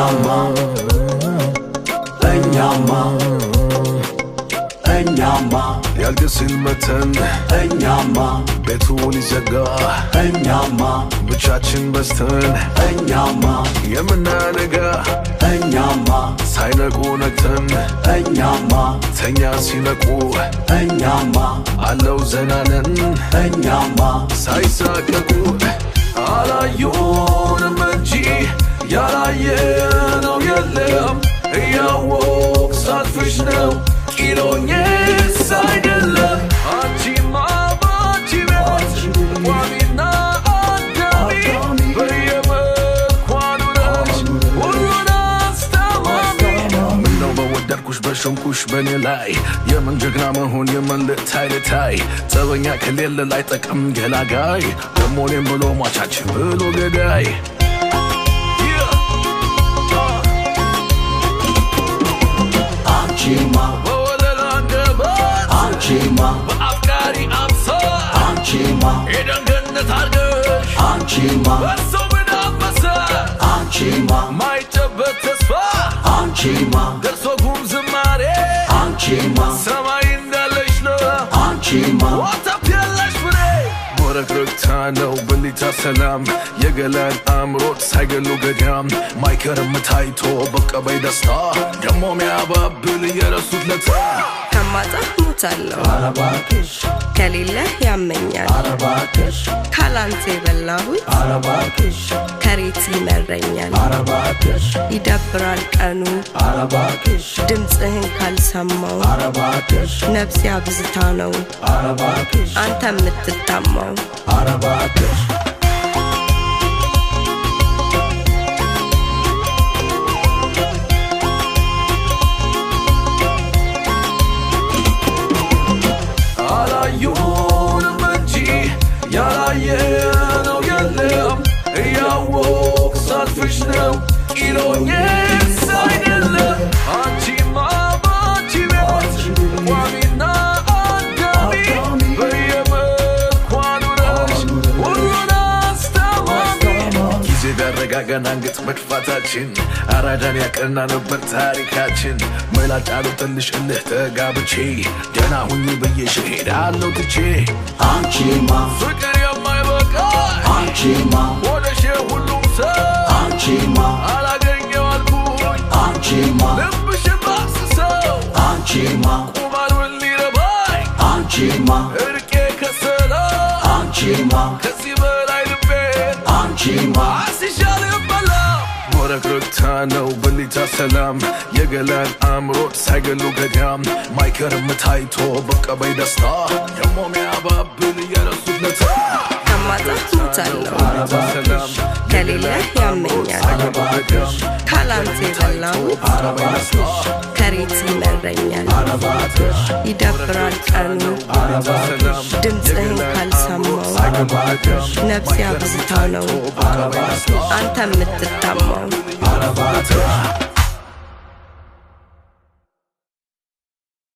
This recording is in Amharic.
እኛማ እኛማ እኛማ ያልቅ ሲል መተን እኛማ ቤቱን ይዘጋ እኛማ ብቻችን በዝተን እኛማ የምናነጋ እኛማ ሳይነቁ ነቅተን እኛማ ተኛ ሲነቁ እኛማ አለው ዘናነን እኛማ ሳይሳቀቁ አላዩንም እንጂ ያላየነው የለም። እያወቅ ሳልፍሽ ነው ቂሎኝስ አይደለም። አንቺማ ባንቺ ቤት ቋሚና አዳሚ በየመኳኑ ነሽ ሁሉን አስታማሚ። ምነው በወደድኩሽ በሾምኩሽ በእኔ ላይ የምን ጀግና መሆን የምን ልታይ ልታይ ጸበኛ ከሌለ ላይ ጠቅም ገላጋይ ደሞ እኔም ብሎ ሟቻችን ብሎ ገዳይ። አንቺማ በወለላ አንደበት አንቺማ በአፍቃሪ አምሳል አንቺማ ኤደን ገነት አርገሽ አንቺማ በሰው ምዳበሰ አንቺማ ማይጨበት ተስፋ አንቺማ ደርሶ ጉም ዝማሬ አንቺማ ሰማይ እንዳለሽ ነው አንቺማ ወተት የለሽ ፍሬ ወረግረግታ ነው ብሊታ ሰላም የገላን አእምሮት ሳይገሉ ገዳም ማይከርም ታይቶ በቀበይ ደስታ ደሞ ሚያባብል የረሱት ለታ ከማጣ ሞታለሁ ኧረ እባክሽ ከሌለህ ያመኛል ኧረ እባክሽ ካላንተ የበላሁት ኧረ እባክሽ ከሬት ይመረኛል ኧረ እባክሽ ይደብራል ቀኑ ኧረ እባክሽ ድምፅህን ካልሰማው ኧረ እባክሽ ነፍሴ አብዝታ ነው ኧረ እባክሽ አንተ የምትታማው። ኧረ እባክሽ አላዩንም እንጂ ያላየነው የለም። እያወቅ ሳልፍሽ ነው ቂሎኝስ አይደለም። አንቺማ ባንቺ ቤት ቋሚና አዳሚ በየመኳኑ ነሽ ሁሉን አስታማሚ። ጊዜ ቢያረጋጋን አንገት መድፋታችን አራዳን ያቀና ነበር ታሪካችን። መላጫ ልጥልሽ እልህ ተጋብቼ ደህና ሁኚ ብዬሽ እሄዳለሁ ትቼ አንቺማ ፍቅር የማይበቃ አንቺማ ሆነሽ የሁሉም ሰው አንቺማ አላገኘው አልኩኝ አንቺማ ልብሽን ባስሰው አንቺማ ቁማሩን ሊረባኝ አንቺማ እርቄ ከሰላ አንቺማ ከዚህ በላይ ልቤን አንቺማ አስይሻል በላ ወረግረግታ ነው ብሊታ ሰላም የገላን አእምሮት ሳይገሉ ገዳም ማይከርም ታይቶ በቀበይ ደስታ ደሞ ሚያባብል የረሱት ለታ ከማጣ ሞታለሁ ሰላም ከሌለህ ያመኛል ካላንተ የበላሁት ከሬት ይመረኛል ይደብራል ቀኑ ድምፅህን ካልሰማው ነፍሴ አብዝታ ነው አንተ የምትታማው። ኧረ እባክሽ።